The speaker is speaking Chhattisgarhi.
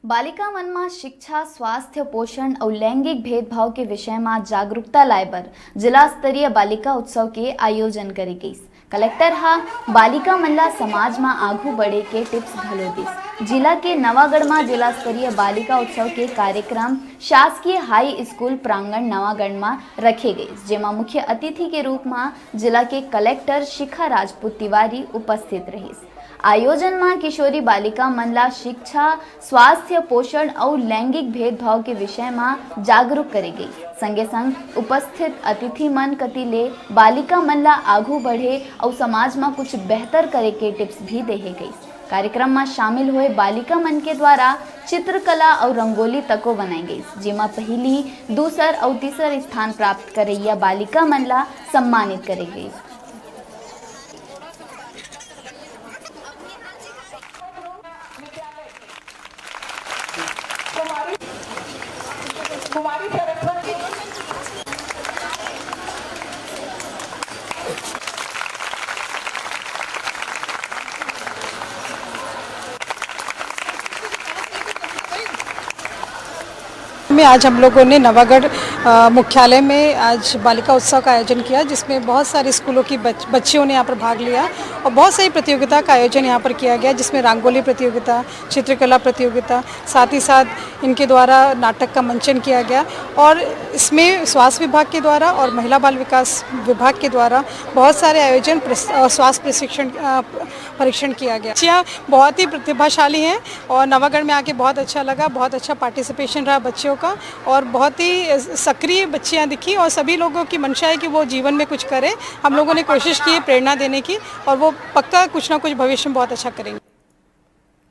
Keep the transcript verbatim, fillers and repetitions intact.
बालिका मन म शिक्षा, स्वास्थ्य, पोषण अउ लैंगिक भेदभाव के विषय म जागरूकता लाए बर जिला स्तरीय बालिका उत्सव के आयोजन करे गइस। कलेक्टर ह बालिका मन ला समाज म आघू बढ़े के टिप्स घलो दिस। जिला के नवागढ़ म जिला स्तरीय बालिका उत्सव के कार्यक्रम शासकीय हाई स्कूल प्रांगण नवागढ़ म रखे गइस, जेमा मुख्य अतिथि के रूप म जिला के कलेक्टर शिखा राजपूत तिवारी उपस्थित रहिस। आयोजन म किशोरी बालिका मन ला शिक्षा, स्वास्थ्य, पोषण अउ लैंगिक भेदभाव के विषय म जागरूक करे गइस। संगे संग उपस्थित अतिथि मन कति ले बालिका मन ला आघू बढ़े अउ समाज म कुछ बेहतर करे के टिप्स भी देहे गइस। कार्यक्रम म शामिल होए बालिका मन के द्वारा चित्रकला अउ रंगोली तको बनाए गइस, जेमा पहिली, दूसर अउ तीसर स्थान प्राप्त करइया बालिका मन ला सम्मानित करे गइस। में आज हम लोगों ने नवागढ़, अ, मुख्यालय में आज बालिका उत्सव का आयोजन किया, जिसमें बहुत सारे स्कूलों की बच-, बच्चियों ने यहाँ पर भाग लिया और बहुत सारी प्रतियोगिता का आयोजन यहाँ पर किया गया, जिसमें रंगोली प्रतियोगिता, चित्रकला प्रतियोगिता, साथ ही साथ इनके द्वारा नाटक का मंचन किया गया और इसमें स्वास्थ्य विभाग के द्वारा और महिला बाल विकास विभाग के द्वारा बहुत सारे आयोजन प्रस-, अ, स्वास्थ्य प्रशिक्षण, अ, परीक्षण किया गया। बच्चियाँ बहुत ही प्रतिभाशाली हैं और नवागढ़ में आके बहुत अच्छा लगा, बहुत अच्छा पार्टिसिपेशन रहा बच्चियों का और बहुत ही सक्रिय बच्चियाँ दिखी और सभी लोगों की मंशा है कि वो जीवन में कुछ करें। हम लोगों ने कोशिश की है प्रेरणा देने की और वो पक्का कुछ ना कुछ भविष्य में बहुत अच्छा करेंगी।